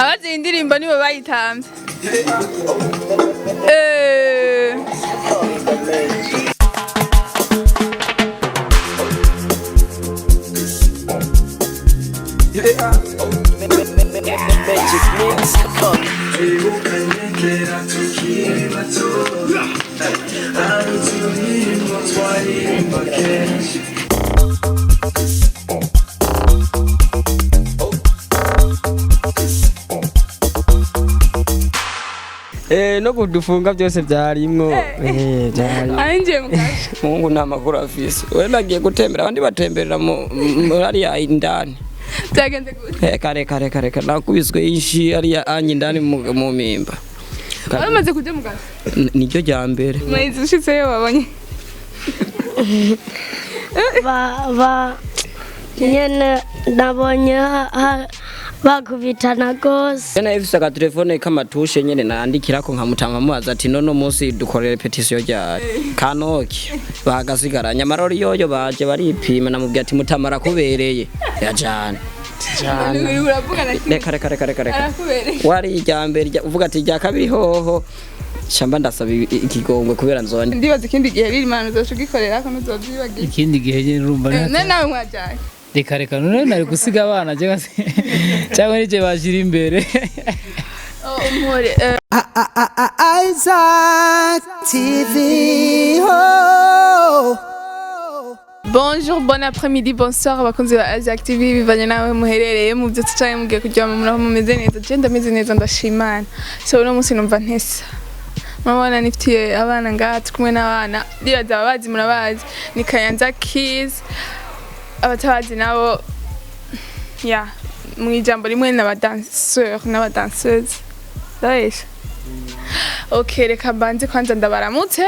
Abazi iyi ndirimbo nibo bayitambye. Twibukanye tukiri bato, hari uturirimbo twaririmba kenshi. No kudufunga byose byarimwo, byarimwo. Arinjiye mu kasho. Mungu nta makuru afise, we nagiye gutembera, abandi batemberera mu hariya indani. Byagenze gute? Kare kare kare kare, nakubiswe inshi hariya anye indani mu mpimba. Wari umaze kuja mu kasho? Niryo rya mbere. Mayizi, ushitseyo wabonye? Ba nyene nabonye bakubitana gose. Jana ifise agatelefone k'amatushe nyene nandikirako nkamutama mubaza ati: "None munsi dukorere pétition ryari?" Kanoki bagasigaranye amarori yoyo baje baripima, namubwiye ati: "Mutama arakubereye yajana jana." Uravugana kimwe? Reka reka reka reka reka. Arakubereye. Wari irya mbere, uvuga ati irya kabiri hoho shamba ndasaba ikigongwe kubera nzoba Ndibaza ikindi gihe riri imana uzoca ugikorera ko ntuzovyibagira. Ikindi gihe nyine urumva Ne nawe mwajanye? Reka reka, none nari gusiga abana cyangwa nije bashira imbere? Mpore. Isaac TV. Oh. Bonjour, bon après-midi, bonsoir abakunzi ba Isaac TV, bivanye nawe muherereye mu byo canke mugiye kuryama. Muraho, mumeze neza? Je ndameze neza, ndashimana. So uno munsi numva ntesa, murabona nifitiye abana ngaha, turi kumwe n'abana, ndibaza ababazi murabazi, ni Kayanza Kids. Abatabazi nabo ya mu ijambo rimwe n'abadanseur n'abadanseuse, ndabesha? Ok, reka mbanze kwanza ndabaramutse.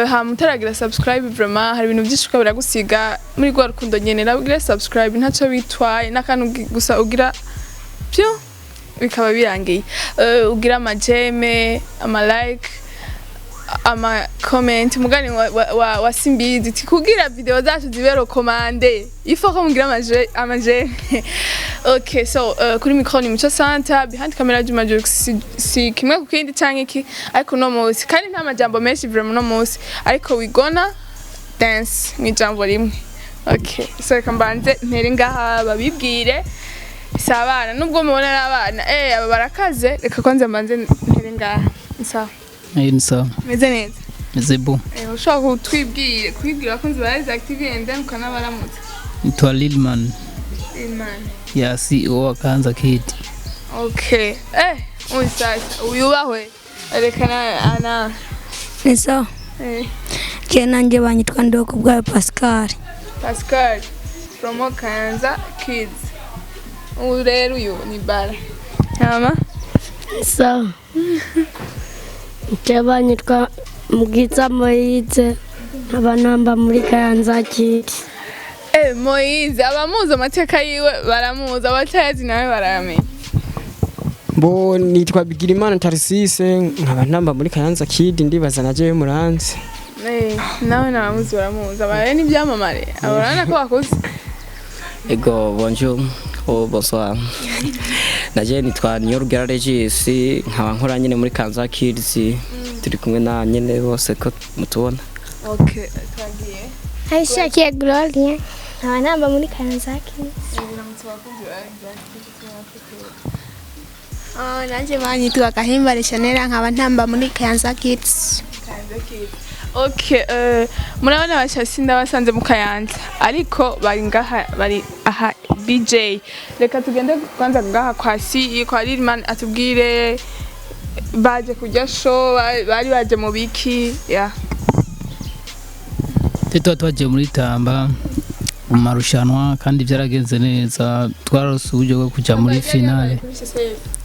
Hama utaragira subscribe, vraiment hari ibintu byinshi uko biragusiga muri rwa rukundo nyene. Nabwire subscribe, ntacyo bitwaye n'akantu gusa ugira byo bikaba birangiye. Ugira ama j'aime, ama like, ama comment, mugani wa Simbizi ti kugira video zacu zibe recommandé, il faut ko mugira ama j'aime. Okay, so kuri micro ni Muco Santa, behind camera Juma Jux. Si kimwe ku kindi canke iki, ariko no munsi kandi nta majambo menshi vraiment no munsi, ariko we gonna dance mu ijambo rimwe. Okay, so reka mbanze mpere ngaha babibwire. Si abana nubwo mubona ari abana, aba barakaze. Reka kwanza mbanze mpere ngaha. Sawa? Ni sawa. Meze neza? Meze bon. Ushobora kutwibwira, kwibwira abakunzi ba Isaac TV and then ukanabaramutsa. Nitwa Lilman. Imana. Ya CEO wa Kayanza Kid. Okay, uyu sasa uyubahwe, reka na ana. Ni sawa. Je nanje banyitwa Ndokubwayo Pascal. Pascal from Kayanza Kids. Uyu rero uyu ni bara hama. Sawa. Je banyitwa Mugwiza Moyize, nkaba namba muri Kayanza Kids. Moise, abamuzi amateka yiwe baramuzi, abatayazi nawe barayamenya. Bo nitwa Bigirimana Tarsise, nkaba ntamba muri Kayanza Kid, ndibaza na jewe muranzi. Nawe nabamuzi baramuzi, abaye n'ibyamamare, abarabona ko bakuze. Ego, bonjour, oh, bonsoir. Naje nitwa Niyorugera Regis, nkaba nkora nyine muri Kayanza Kids, turi kumwe na nyene bose ko mutubona. Okay, twagiye. Aishakiye Gloria, nkaba namba muri Kayanza Kids. Nanjye banyitwa Gahimbare Chanel, nkaba ntamba muri Kayanza Kids. Okay, murabona abashasi ndabasanze mu Kayanza, ariko bari ngaha, bari aha BJ. Reka tugende kwanza ngaha kwa CE, kwa Lilman, atubwire baje kurya show, bari baje mu biki ya. Twe tuba twagiye muri tamba mu marushanwa kandi byaragenze neza, twararose uburyo bwo kujya muri finale.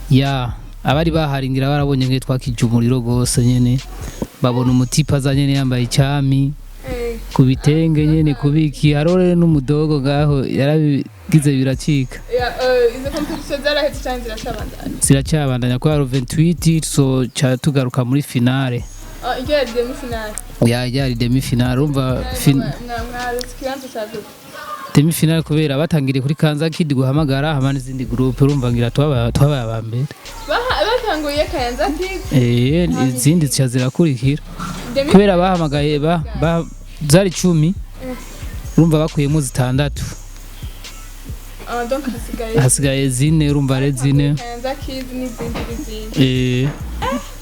Ya abari baharingira barabonye nge twakije umuriro gose nyene, babona umutipa aza nyene yambaye icyami ku bitenge nyene kubiki, hariho rero n'umudogo ngaho yarabigize biracika. Ya, izo competition zarahetse cyane ziracabandanya? Ziracyabandanya kubera 28 so ca tugaruka muri finale. Oh, iryo yari demi finale? Ya, yari demi finale, urumva Mwarose ikibanza cya gute? Demi finale kubera batangiriye kuri Kanza Kid guhamagara hama n'izindi groupe, urumva ngira twabaye aba mbere. Batanguye Kayanza Kids. Izindi zica zirakurikira. Demi Kubera bahamagaye ba zari 10, urumva bakuyemo zitandatu. Ah, donc hasigaye Hasigaye zine, urumva ari zine. Kayanza Kids n'izindi n'izindi.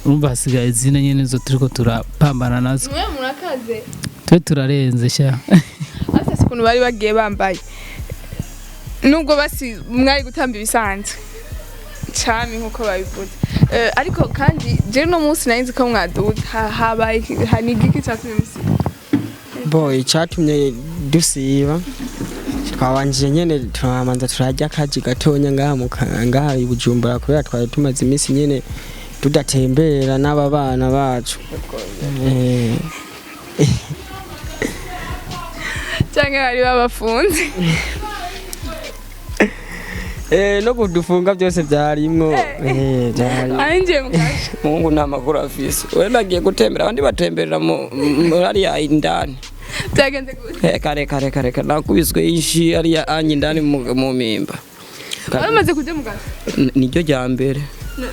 Urumva hasigaye zine nyene zo turiko turapambana nazo. Mwe murakaze. Twe turarenze sha. Asa ukuntu bari bagiye bambaye, nubwo basi mwari gutamba ibisanzwe cami nkuko babivuze. Ariko kandi je no munsi nari nzi ko mwaduze. Habaye ni igiki cyatumye musiba? Bo icyatumye dusiba, twabanjije nyene turamanza turarya akaji gatonya ngaha ngaha i Bujumbura, kubera twari tumaze iminsi nyene tudatembera n'aba bana bacu. Canke bari babafunze? No kudufunga byose byarimwo, byari. Arinjiye mu kasho. Mungu nta makuru afise, we nagiye gutembera, abandi batemberera mu hariya indani. Byagenze gute? Kare kare kare kare, nakubiswe inshi hariya anye indani mu mpimba. Waramaze kuja mu kasho? Niryo rya mbere.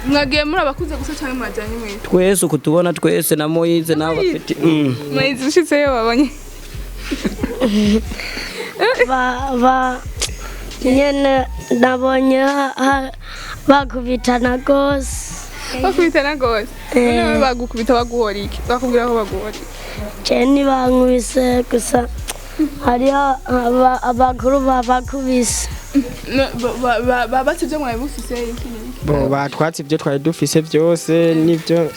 Mwagiye muri abakuze gusa canke mwajyanye mwese? Twese uku tubona twese na Moyize n'abo bafite. Mwayize ushitseyo babonye? Ba nyene nabonye bakubitana gose. Bakubitana gose? None bagukubita baguhora iki? Bakubwira ko baguhora iki? Je ntibankubise, gusa hariho abakuru babakubise. Babatse ibyo mwari mufise iki n'iki? Bo batwatse ibyo twari dufise byose n'ibyo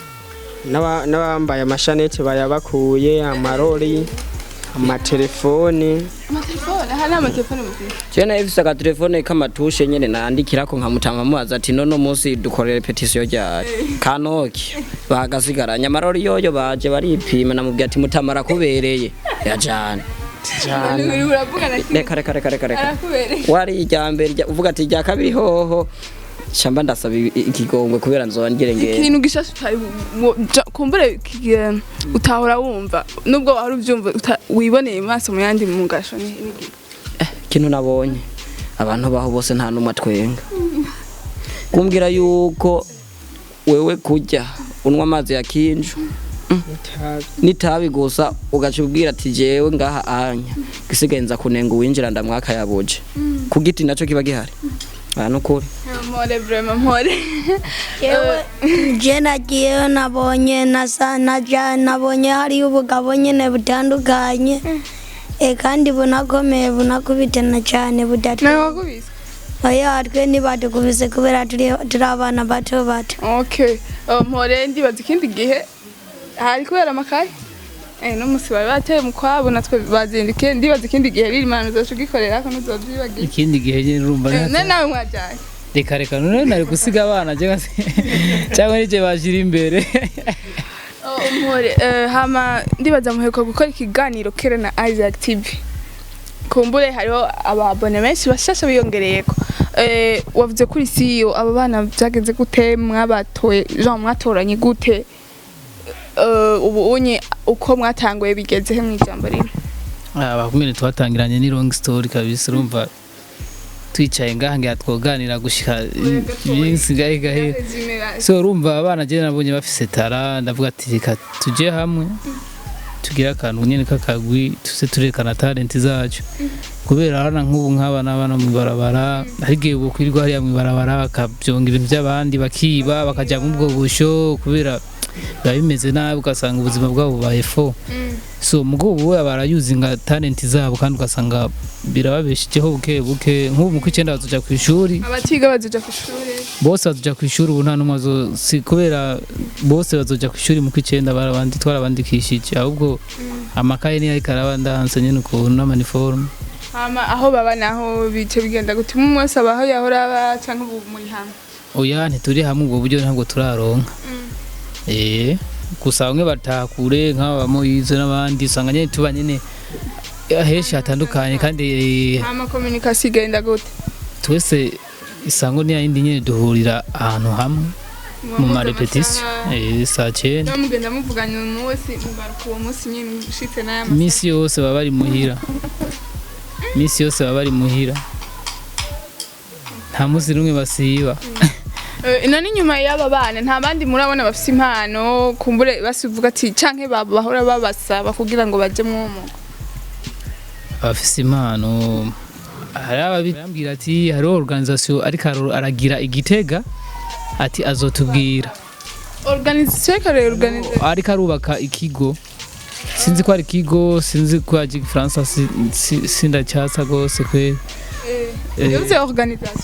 n'abambaye amashanete bayabakuye, amarori, amatelefoni. Amatelefone? Aha ni amatelefone mufise? Je nayo ifise agatelefone k'amatushe nyene nandikirako nkamutama mubaza ati none munsi dukorere pétition ryari, kanoki bagasigaranye amarori yoyo baje baripima, namubwiye ati mutamara kubereye yajana. Uri uravugana kimwe? Reka reka reka reka reka. Arakubereye. Wari irya mbere, uvuga ati irya kabiri hoho shamba ndasaba ikigongwe kubera nzoba ngire ngende. Ikintu gishasha utari kumbure utahora wumva, nubwo wahora ubyumva, wiboneye maso mu yandi mu gasho ni iki? Ikintu nabonye, abantu baho bose nta numwe atwenga, kumbwira yuko wewe kurya unywa amazi ya kinju n'itabi gusa, ugaca ubwira ati jewe ngaha anya gisigaye nza kunenga uwinjira ndamwaka yabuje ku giti naco kiba gihari aha nukuri. Mpore vraiment, mpore. Jewe je nagiyeyo nabonye nasa naja nabonye hariyo ubugabo nyene butandukanye, kandi bunakomeye, bunakubitana cyane budatu. Nawe wakubise? Oya, twe ntibadukubise kubera turi abana bato bato. Okay. Mpore, ndibaza ikindi gihe hari kubera amakaye no musi bari bateye mu kwabo natwe bazindukiye, ndibaza ikindi gihe riri imana uzoca ugikorera ko ntuzovyibagira. Ikindi gihe nyene urumva Ne nawe mwajyanye? Reka reka, none nari gusiga abana cyangwa nije bashira imbere? Mpore, hama ndibaza muheruka gukora ikiganiro kera na Isaac TV, kumbure hariho ababone benshi bashasha biyongereyeko. Wavuze kuri CEO, aba bana byagenze gute? Mwabatoye Jean, mwatoranye gute? Ubu unye uko mwatanguye bigeze he mu ijambo rimwe? Abakumene twatangiranye ni long story kabisa, urumva twicaye ngaha ngira twoganira gushika iminsi ngahe gahe. So urumva abana je nabonye bafise talent, ndavuga ati reka tuje hamwe tugire akantu nyene k'akagwi, tuze turekana talent zacu, kubera hana nk'ubu nk'aba n'abana mw'ibarabara hari igihe bokwirirwa hariya mw'ibarabara bakabyonga ibintu by'abandi, bakiba, bakaja mu bwo busho, kubera biba bimeze nabi, ugasanga ubuzima bwabo bubaye fo. So mugo ubu barayuzinga talent zabo kandi ugasanga birababeshejeho buke buke. Nk'ubu mu kw'icenda bazoja kw'ishuri. Abatiga bazoja ku ishuri? Bose bazoja kw'ishuri ubu, nta n'umwe azo si kubera bose bazoja kw'ishuri mu kw'icenda, barabandi twarabandikishije, ahubwo amakaye niyo ariko arabandanse nyene ukuntu n'ama uniforme. Hama aho baba naho bice bigenda gute? Umwe wese abaho yahora aba canke ubu muri hamwe? Oya, ntituri hamwe, ubwo buryo ntabwo turaronka. Gusa bamwe bataha kure nk'aba Moyize n'abandi, usanga nyene tuba nyene henshi hatandukanye kandi Hama communication igenda gute? Twese isango ni yindi nyene, duhurira ahantu hamwe mu ma répétition saa 9. No mugenda muvuganye umuntu wese mugaruka uwo munsi nyene ushitse n'aya masaha? Iminsi yose baba bari muhira. Misi yose baba bari muhira, nta munsi n'umwe basiba. None inyuma y'aba bana nta bandi murabona bafise impano, kumbure basivuga ati canke bahora babasaba kugira ngo baje mw'uwo mwuga? Abafise impano, hari ababwira ati hariho organisation ariko aragira igitega, ati azotubwira. Organisation kare organisation? Ariko arubaka ikigo, sinzi ko ari ikigo, sinzi ko ari igifaransa, sindacyatsa rwose kweri. Yavuze organisation?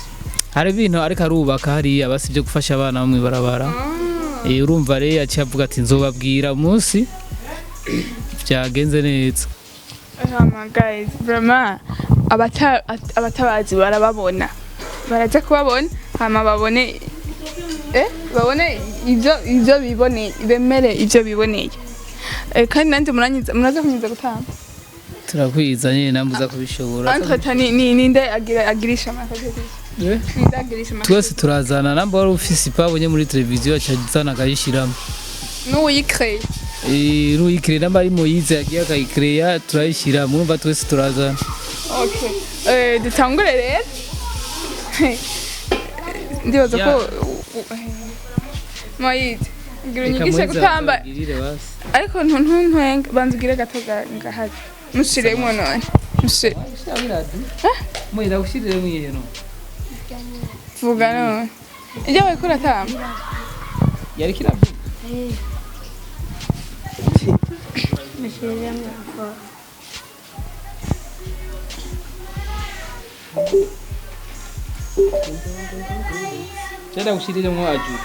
Hari ibintu ariko arubaka hariya basibye gufasha abana bo mw'ibarabara. Urumva rero yaciye avuga ati nzobabwira umunsi byagenze neza. Hama guys, vraiment abatabazi barababona, baraza kubabona, hama babone babone ivyo biboneye, bemere ivyo biboneye. Kandi nanje muranyiza, muraza kunyiza gutamba. Turakwiza nyine, nambuza kubishobora. Entre temps ni ninde agira agirisha amakazi? Ninde agirisha amakazi? Twese turazana, namba wari ufise ipabonye muri televiziyo aca azana akayishiramo. N'uwikreye? N'uyikire, namba ari Moyize yagiye akayikireya, turayishira, murumva twese turazana. Okay. Dutangure rero. Ndibaza ko Moyize ngira Reka unyigishe Moyize gutamba. abagirire basi. Ariko ntuntwenge, banza ugire gato ngahari mushiremo, none mushire. Moyize agushiriremo iheno. Vuga none ibyo wariko uratamba. Yariko iravuga. Mushyiremo akora. Cyenda gushiriremo ajuka.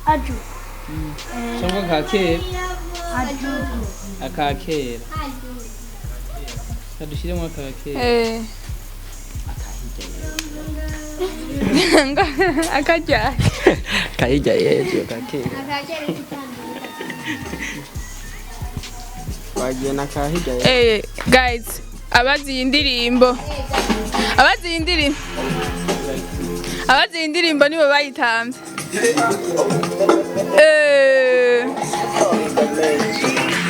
Aju. Cyangwa ka kera. Aju. Aka kera kadushiremo aka kera. Akarya. Kahijya yejo kakera. Twagiye na kahijya. Guys, abazi iyi ndirimbo, abazi iyi ndirimbo nibo bayitambye.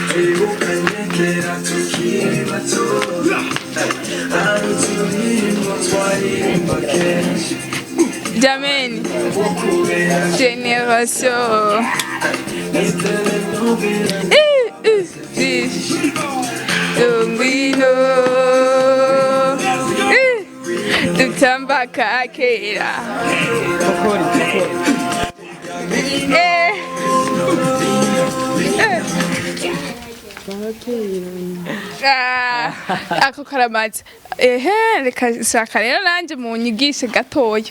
Twibukanye kera tukiri bato, hari uturirimbo twaririmba kenshi. Jameni, generation. Ni telenovela. Ngwino dutamba kakera. Ah, ako karamaze. Ehe, reka shaka rero nanje munyigishe gatoya.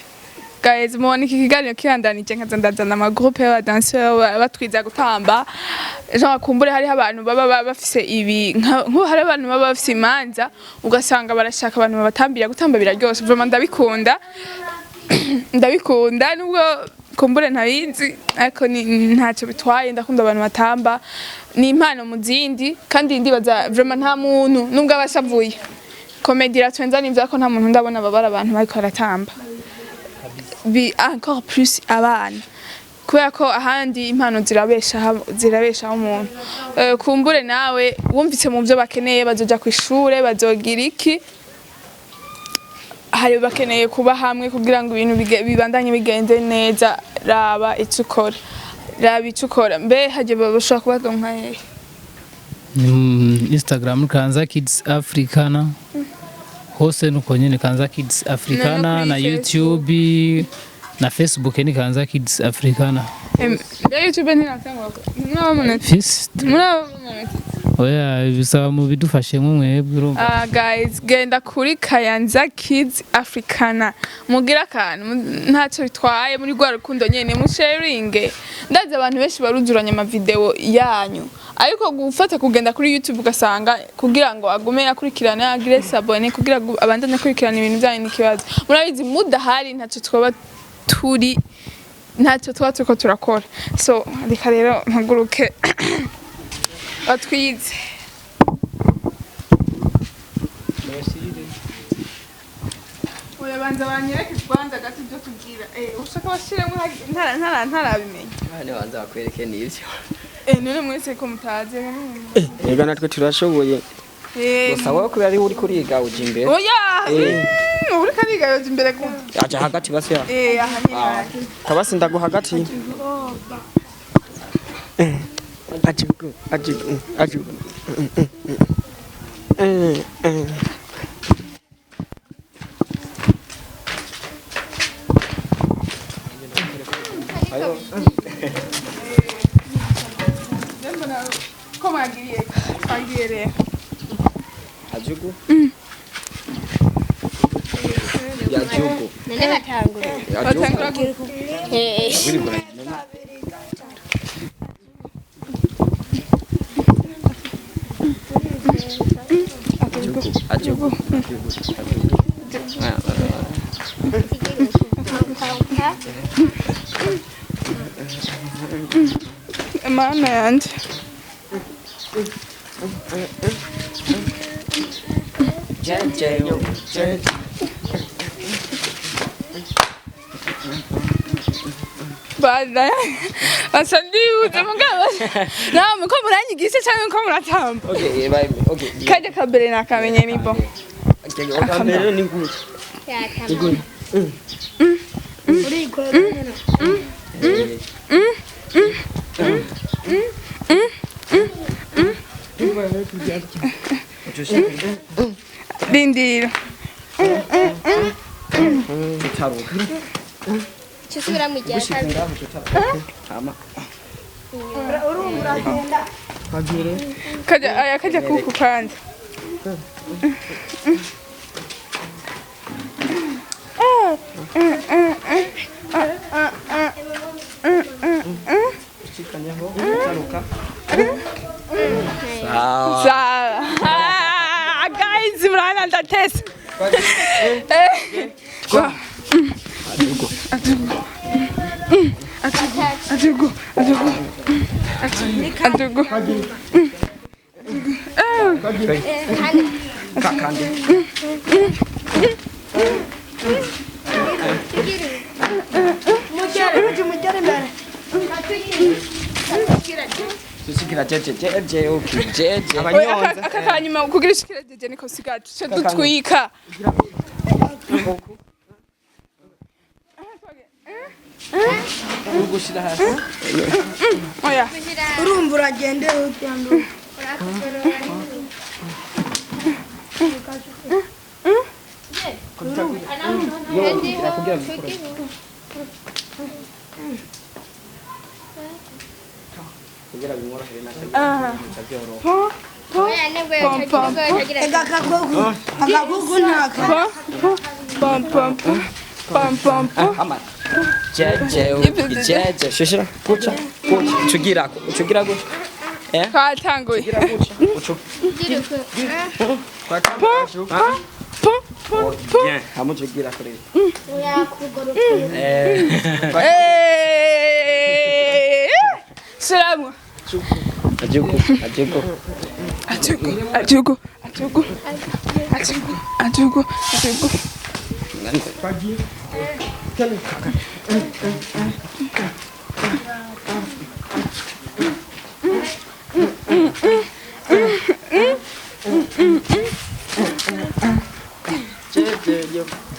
Guys, mubona iki kiganiro kibandanije, nkaza ndazana amagroupe y'abadanseur batwiza gutamba. Jean kumbure hariho abantu baba bafise ibi, nk'ubu hari abantu baba bafise imanza, ugasanga barashaka abantu babatambira. Gutamba biraryoshe vraiment, ndabikunda, ndabikunda, nubwo kumbure ntabizi, ariko ntacyo bitwaye. Ndakunda abantu batamba, ni impano mu zindi. Kandi ndibaza vraiment nta muntu nubwo aba ashavuye, comédie iratwenza nivyo, ko nta muntu ndabona babara abantu bariko baratamba, bi encore plus abana, kubera ko ahandi impano zirabeshaho umuntu. Kumbure nawe wumvise mu byo bakeneye, bazoja ku ishure, bazogira iki, hari bakeneye kuba hamwe kugira ngo ibintu bibandanye bigenze neza. Raba icyo ukora, raba icyo ukora. Mbe hagiye bashobora kubaronka hehe? Instagram Kanza Kids Africana, hose nuko nyene Kanza Kids Africana. No Na kuri YouTube na Facebook ni Kanza Kids Africana. Mbe YouTube ntiratangwa muraba Fis muraba? Oya, bisaba mu bidufashemo mwebwe, urumva. Ah, guys, genda kuri Kayanza Kids Africana, mugira akantu, ntacyo bitwaye, muri rwa rukundo nyene musharinge. Ndazi abantu benshi baruzuranya amavideo yanyu, ariko gufata kugenda kuri YouTube ugasanga kugira ngo agume akurikirana, agire s'abonner kugira ngo abandanye akurikirana ibintu byanyu n'ikibazo. Murabizi mudahari ntacyo twaba turi, ntacyo tuba turiko turakora. So reka rero mpaguruke batwize. Oya, banza banyereke kwanza gato ibyo tubwira. Ushaka bashiremo ntarabimenya. Bane banza bakwereke n'ivyo. None mwese ko mutazi? Ega natwe turashoboye. Eh. Gusa wowe kubera ari uri kuriga uja imbere. Oya. Eh. Uriko ariga yoza imbere gute? Aja hagati basi ya. Eh, aha ni hasi. Kabasi ndaguha hagati. Ajugu, ajugu, ajugu. Mbona ko mwagiye twagiye rero. Ajugu. Ya jugu. None batangura. Batangura gute? Ajugu. Mana yanje. Jeje. Jeje. Bana. Basa ndibuze mugabo. Namwe ko muranyigisha cyangwa ko muratamba. Okay, bye. Okay. Kajya kabere nakamenye ni bo. Akambere ni gutya. Rindira. Utaruka. Cusubira mu gihe kabiri. Hama. Kajya aya kajya kuku kandi. Sawa. Sawa. Ah, guys, murana ndatesa. Eh. Ajugu. Ajugu. Ajugu. Ajugu. Ajugu. Kakande. Tushikira jeje jeje okay jeje. Oya, aka kanyuma kugira ishikire jeje niko sigaje. Cyo dutwika. Ugushira hasi. Oya. Urumva uragende ugenda. Kugira bimworohere naka. Po po pom pom Akagugu akagugu ntaka. po pom pom pom pom pom. Hama. Jeje okay jeje. Shishira. Kucha. Kucha. Chugira chugira gucha. Eh? Twatanguye. Gucha. Uchu. Po po po po po. Bien. Hama chugira kure. Eh. Salamu. Ajugu. Ajugu. Ajugu. Ajugu. Ajugu. Ajugu. Ajugu. Ajugu.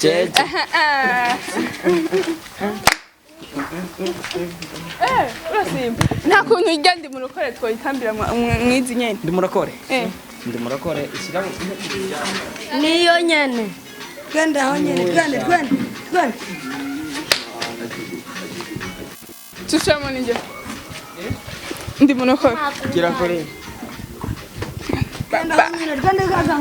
Jeje. Eh, urasimba. Nta kuntu irya ndi murokore twoyitambira mwizi nyene. Ndi murokore. Eh. Ndi murokore. Ishyira Niyo nyene. Twende aho nyene twende twende twende. Tushamo ninje. Ndi murokore. Gira kore. Twende aho nyene twende gaza.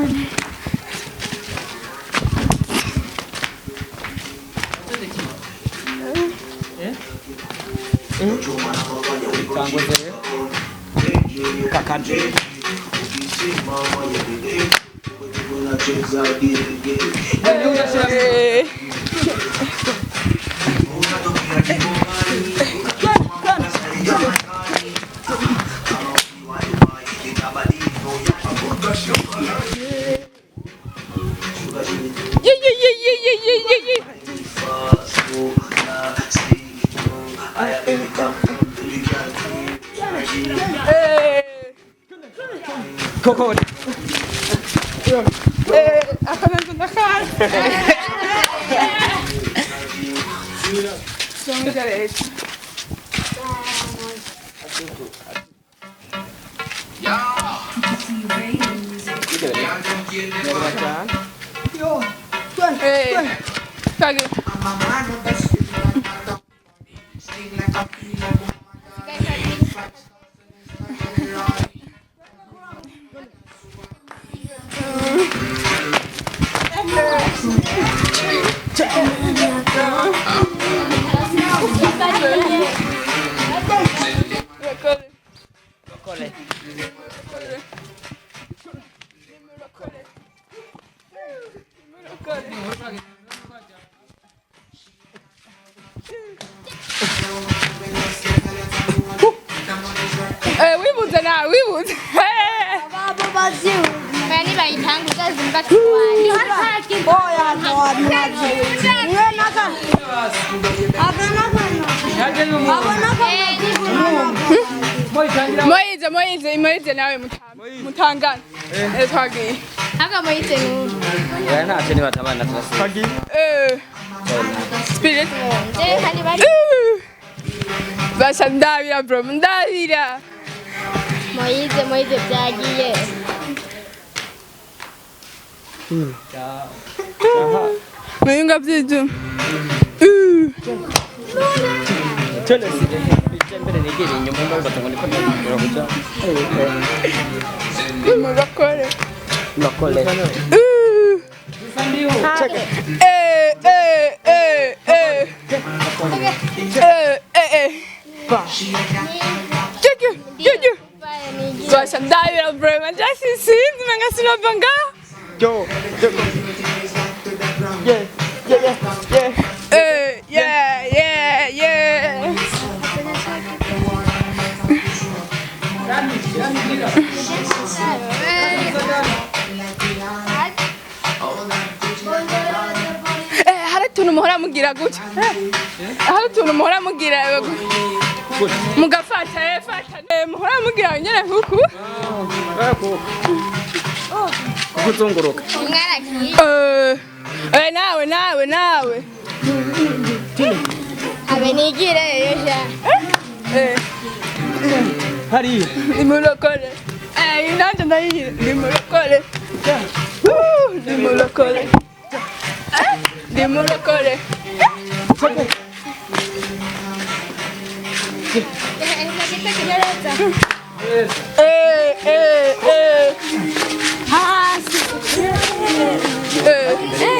Tanguze rero. Kakande. Eh. Ye ye ye ye ye ye ye ye. Eh. Koko. Akananza ndakazi. Songa rero. Kage. Wibuze nawe wibuze. Bani bayitanguza zimba. Moyize Moyize Moyize nawe mutamba mutangana. Twagiye. Haka Moyize n'ubu. Oya ntacyo nibatabana turasiba. Spirit. Kandi bari Basha ndabira bro ndabira. Moyize Moyize byagiye. Muyunga byiju. Mbere negere inyuma mbaza ngo niko ndakora kuja. Murakore. Murakoze. Kiki kiki. Basha ndabira bro majasi sinzi menga sinobanga. Yo, yo. Yeah, yeah, yeah, yeah. Yeah, yeah, yeah. Hari utuntu muhora mugira gutya. Hari utuntu muhora mugira mugafata fata muhora mugira nyene nkuku. Kuzunguruka. Nawe nawe nawe. Abe nigire yoja. Hari. Nimulokole. Nanje ndayihira. Nimulokole. Nimulokole. Nimulokole.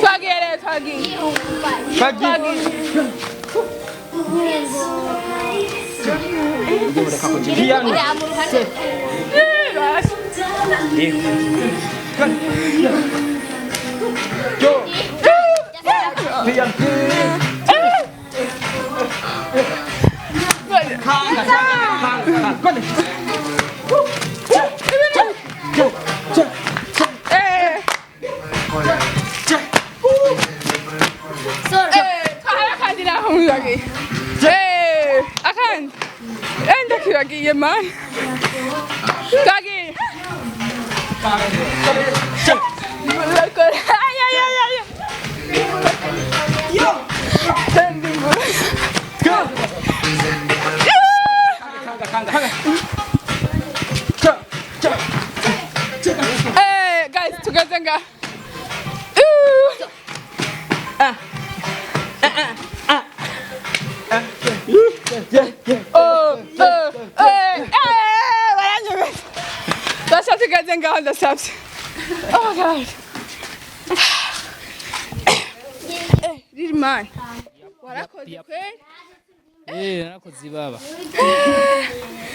Twagiye twagiye. Twagiye. Akandi ndakibagiye mani. Twagiye. Ay ay ay ay. Guys, tugeze nga. Baranyobeza. Basha tugeze ngaho ndasavye. Oh God. Riri man. Warakoze kweli? Narakoze ibaba.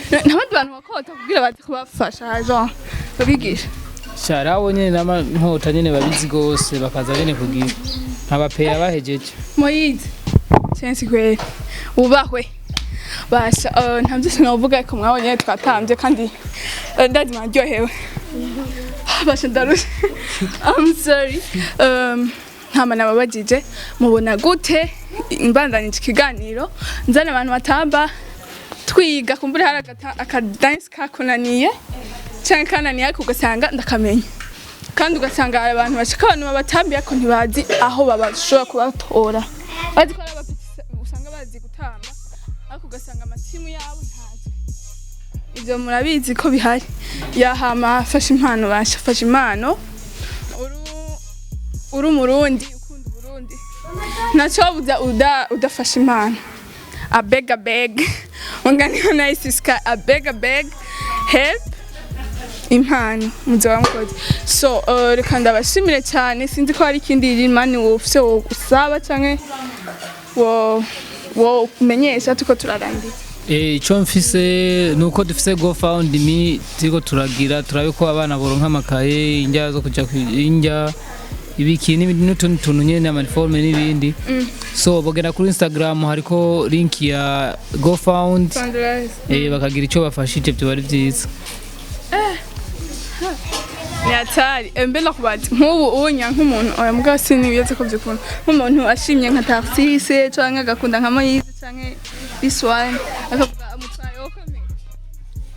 Ntabandi bantu bakota kugira baze kubafasha genre babigisha. Sharawo nyene nama nkota nyene babizi gose bakaza nyene kugira. Nkabapeya bahejeje. Moyize. Sensi kweli. Ubahwe. Basha nta byose navuga ko mwabonye twatambye kandi ndazi mwaryohewe. Basha ndarushe. I'm sorry. Ntama nababajije mubona gute imbandanije ikiganiro nzana abantu batamba twiga kumbura hari aka dance kakunaniye canke kananiye ariko ugasanga ndakamenya. Kandi ugasanga hari abantu bashika, abantu babatambiye, ariko ntibazi aho babashobora kubatora. Bazi ko ari aba petits usanga bazi gutamba, ariko ugasanga amatimu yabo ntazwi. Ibyo murabizi ko bihari. Yahama afashe impano, basha afashe impano. Uri Umurundi ukunda Uburundi, ntacyo wabuza udafashe impano. Abeg, abeg, unganiho nice sky, abeg, abeg, help impano muzoba mukoze. So reka ndabashimire cyane. Sinzi ko hari ikindi rimani wofise usaba canke wo umenyesha tuko turarangiza. Icyo mfise ni uko dufise GoFundMe turiko turagira, turabe ko abana boronka amakaye, indya zo kuja indya, ibiki n'ibindi n'utundi tuntu nyene, ama uniforme n'ibindi. So bogenda kuri Instagram, hariko link ya GoFund, bakagira icyo bafashije, byo bari byiza. Ni hatari. Mbe nakubaza, nk'ubu unya nk'umuntu, oya mugabo sinibiyeze ko byukunda, nk'umuntu ashimye nka Tarsise canke agakunda nka Moyize canke this one, akavuga amutwaye, wokomeye?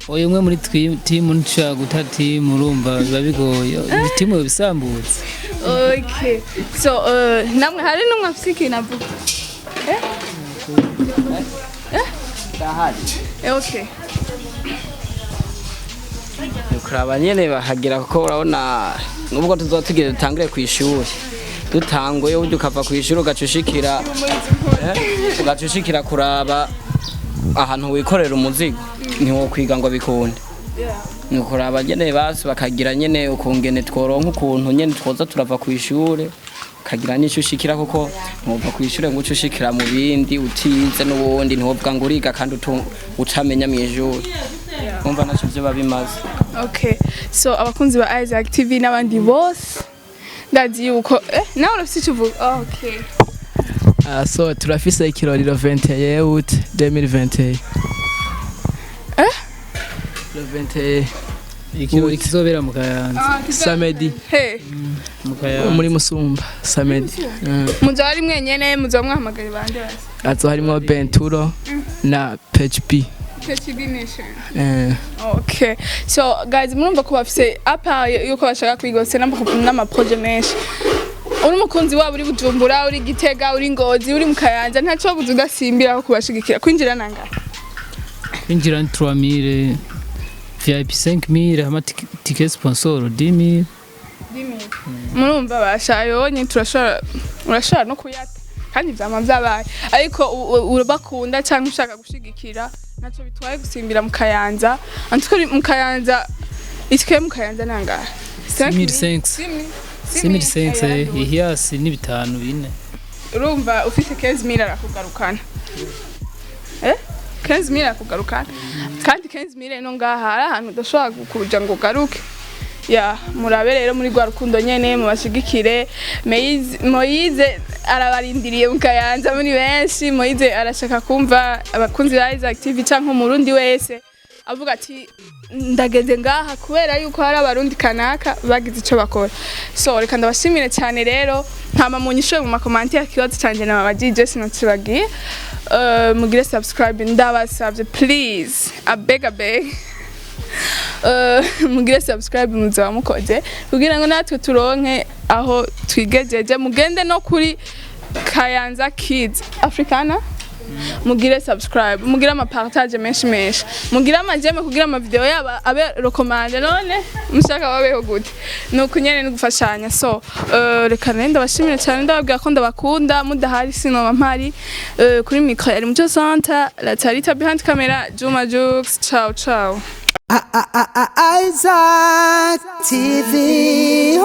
Oya, umwe muri timu nshaka guta timu, urumva biba bigoye, timu yobisambutse. Okay, so namwe hari n'umwe afise ikintu avuga? Eh? Eh? Okay. Ni kuraba nyene bahagira, kuko urabona nubwo tuzoba tugiye dutangure ku ishuri, dutanguye burya ukava ku ishuri ugaca ushikira ugaca ushikira kuraba ahantu wikorera umuzigo, ntiwokwiga ngo bikunde. Ni ukuraba nyene basi bakagira nyene ukungene tworonka ukuntu nyene twoza turava ku ishure, ukagira n'ico ushikira, kuko ntiwova ku ishure ngo uce ushikira mu bindi utize. N'ubundi ntiwovuga ngo uriga kandi utamenya mw'ijuri, umva naco vyo bimaze. Okay, so abakunzi ba Isaac TV n'abandi bose, ndazi yuko nawe urafise icyo uvuga. Okay. So turafise ikirori le 21 août 2021. Eh? Le 21. Ikirori kizobera mu Kayanza. Ah, Samedi. Hey. Mu Kayanza. Muri Musumba, samedi. Muzoba ari mwenyene, muzoba mwahamagara bande basi? Azo harimo Benturo na PHP. PHB Nation. Eh. Okay, so guys, murumva ko bafise apa yuko bashaka kwiga, bafise n'ama projet menshi. Uri umukunzi wabo, uri Bujumbura, uri Gitega, uri Ngozi, uri mu Kayanza, ntacyo buze udasimbiraho kubashigikira. Kwinjira nangahe? Kwinjira ni 3000, VIP 5000, hama ticket sponsor 10000. Murumva bashayonye, turashobora, urashobora no kuyata kandi vyama vyabaye, ariko urabakunda cyangwa ushaka gushigikira, ntacyo bitwaye gusimbira mu Kayanza. Antuko mu Kayanza, itike mu Kayanza nangahe? 6500. 6500, ihiyasi ni bitanu bine. Urumva ufite 15,000 arakugarukana, 15,000 arakugarukana, kandi 15,000 no ngaha hari ahantu udashobora kuja ngo ugaruke. Ya murabe rero muri rwa rukundo nyene mubashigikire. Moyize arabarindiriye mu Kayanza muri benshi. Moyize arashaka kumva abakunzi ba Isaac TV canke Umurundi wese avuga ati: "Ndageze ngaha kubera yuko hari Abarundi kanaka bagize ico bakora." So reka ndabashimire cyane rero. Ntama munyishure mu ma commentaires ikibazo canje nababajije, sinakibagiye. Mugire subscribe, ndabasavye, please, abeg, abeg. Mugire subscribe, muzaba mukoze kugira ngo natwe turonke aho twigejeje. Mugende no kuri Kayanza Kids Africana, mugire subscribe, mugire ama partage menshi menshi, mugire ama j'aime kugira ama video yabo abe recommandé. None mushaka babeho gute? Nuko nyene ni gufashanya. So reka rero ndabashimire cyane, ndababwira ko ndabakunda, mudahari sinoba mpari. Kuri micro yari Muco Santa la Tarita, behind camera Juma Jux. Ciao ciao. Isaac TV.